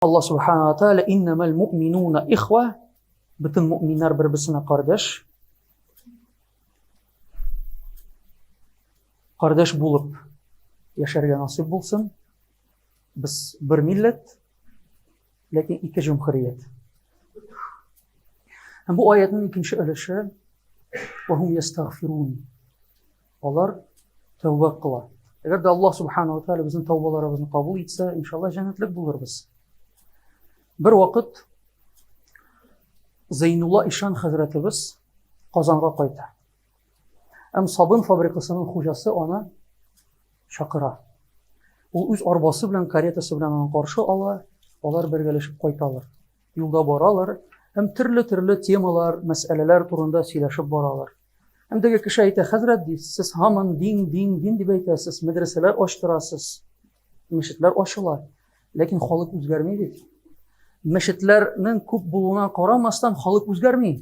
Аллаһ субхана ва тааля иннамал муъминуна ихва, бөтен муъминнар бер-берсенә кардәш. Кардәш булып яшәргә насыйп булсын. Без бер милләт, ләкин ике җөмһүрият. Һәм бу аятның икенче өлеше ва хум ястагфирун. Алар тәүбә кыла. Әгәр дә Аллаһ субхана ва тааля безнең тәүбәләребезне кабул итсә, иншалла җәннәтлек булырбыз. Бер вакыт Зәйнулла ишан хәзрәтебез Казанга кайта. Һәм сабын фабрикасының хуҗасы аны чакыра. Ул үз арбасы белән, каретасы белән аны каршы ала, алар бергәләшеп кайталар. Юлда баралар һәм төрле-төрле темалар, мәсьәләләр турында сөйләшеп баралар. Һәм теге кеше әйтә, хәзрәт, ди, сез һаман дин, дин, дин дип әйтәсез, мәдрәсәләр ачтырасыз, мәчетләр ачыла. Ләкин халык үзгәрми бит. Мәчетләрнең күп булуына карамастан, халык үзгәрми.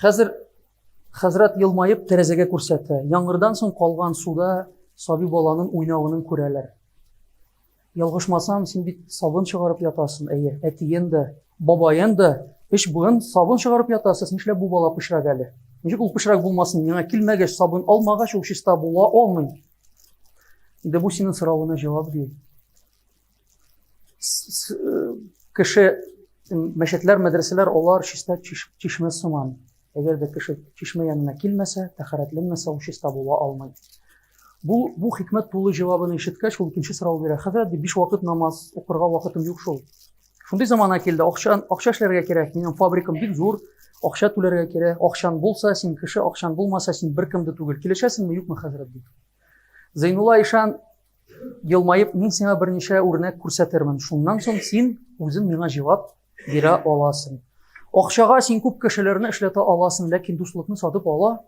Хәзер хәзрәт елмаеп тәрәзәгә күрсәтә. Яңгырдан соң калган суда сабый баланың уйнавын күрәләр. Ялгышмасам, син бит сабын чыгарып ятасың, әйе, әтиен дә, бабаен да, өч буын сабын чыгарып ятасыз, нишләп бу бала пычрак әле? Ничек ул пычрак булмасын, миңа килмәгәч, сабын алмагач, ул чиста була алмый. Инде бу синең соравына җавап ди. Э, кеше мәчетләр, мәдрәсәләр алар чиста чишмә сыман. Әгәр дә кеше чишмә янына килмәсә, тәһарәтләнмәсә, ул чиста була алмый. Бу, бу хикмәт тулы җавабын ишеткәч, ул икенче сорау бирә. Хәзрәт, ди, биш вакыт намаз укырга вакытым юк шул. Шундый замана килде, акча, акча эшләргә кирәк. Минем фабрикам бик зур, акча түләргә кирәк. Акчаң булса, син кеше, акчаң булмаса, син беркем дә түгел. Килешәсеңме, юкмы, хәзрәт, ди. Зәйнулла ишан елмаеп, мин сиңа берничә үрнәк күрсәтермен. Шуннан соң син үзең миңа җавап бирә аласың. Акчага син күп кешеләрне эшләтә аласың, ләкин дуслыкны сатып ала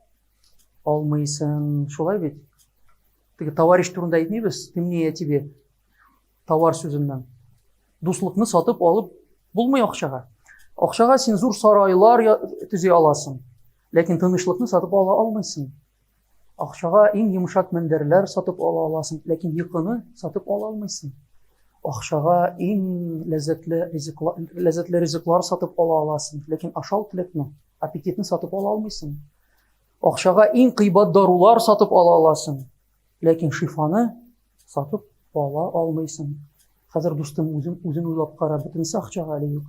алмыйсың. Шулай бит? Теге товарищ турында әйтмибез, ты мне, я тебе. Товар сүзеннән. Дуслыкны сатып алып булмый акчага. Акчага син зур сарайлар төзи аласың, ләкин тынычлыкны сатып ала алмыйсың. Акчага иң йомшак мендәрләр сатып ала аласың, ләкин йокыны сатып ала алмыйсың. Акчага иң ләззәтле ризыклар, ләззәтле ризыклар сатып ала аласың, ләкин ашау теләкне, аппетитны сатып ала алмыйсың. Акчага иң кыйбат дарулар сатып ала аласың, ләкин шифаны сатып ала алмыйсың. Хәзер дустым, үзең үзең уйлап кара, бөтенесе акчага әле юк.